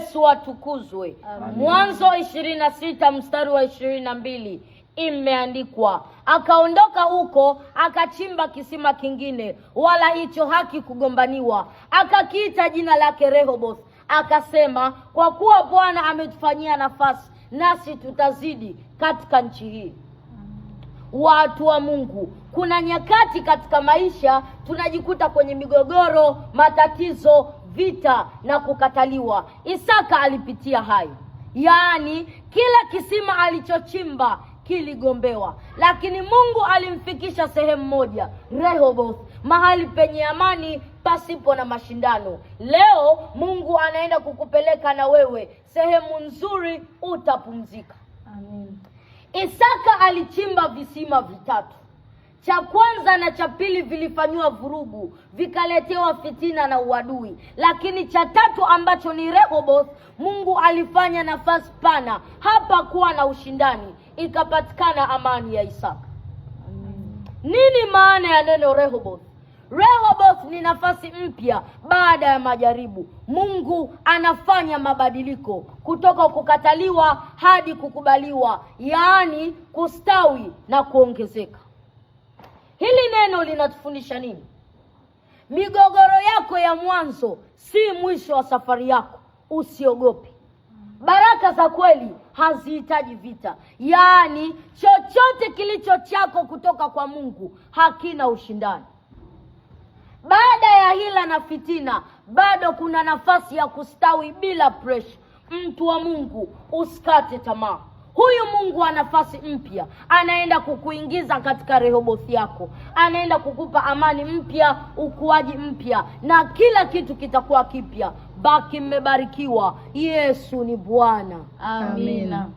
Yesu atukuzwe. Mwanzo 26 mstari wa 22 imeandikwa, akaondoka huko akachimba kisima kingine, wala hicho hakikugombaniwa, akakiita jina lake Rehoboth, akasema, kwa kuwa Bwana ametufanyia nafasi, nasi tutazidi katika nchi hii. Watu wa Mungu, kuna nyakati katika maisha tunajikuta kwenye migogoro, matatizo, vita na kukataliwa. Isaka alipitia hayo, yaani kila kisima alichochimba kiligombewa, lakini Mungu alimfikisha sehemu moja, Rehoboth, mahali penye amani pasipo na mashindano. Leo Mungu anaenda kukupeleka na wewe sehemu nzuri, utapumzika. Amen. Isaka alichimba visima vitatu. Cha kwanza na cha pili vilifanyiwa vurugu, vikaletewa fitina na uadui, lakini cha tatu ambacho ni Rehoboth, Mungu alifanya nafasi pana, hapakuwa na ushindani, ikapatikana amani ya Isaka. Nini maana ya neno Rehoboth? Rehoboth ni nafasi mpya baada ya majaribu. Mungu anafanya mabadiliko kutoka kukataliwa hadi kukubaliwa, yaani kustawi na kuongezeka. Hili neno linatufundisha nini? Migogoro yako ya mwanzo si mwisho wa safari yako. Usiogope. Baraka za kweli hazihitaji vita, yaani chochote kilicho chako kutoka kwa Mungu hakina ushindani. Baada ya hila na fitina, bado kuna nafasi ya kustawi bila presha. Mtu wa Mungu, usikate tamaa. Huyu Mungu wa nafasi mpya anaenda kukuingiza katika Rehobothi yako, anaenda kukupa amani mpya, ukuaji mpya, na kila kitu kitakuwa kipya. Baki mmebarikiwa. Yesu ni Bwana. Amina.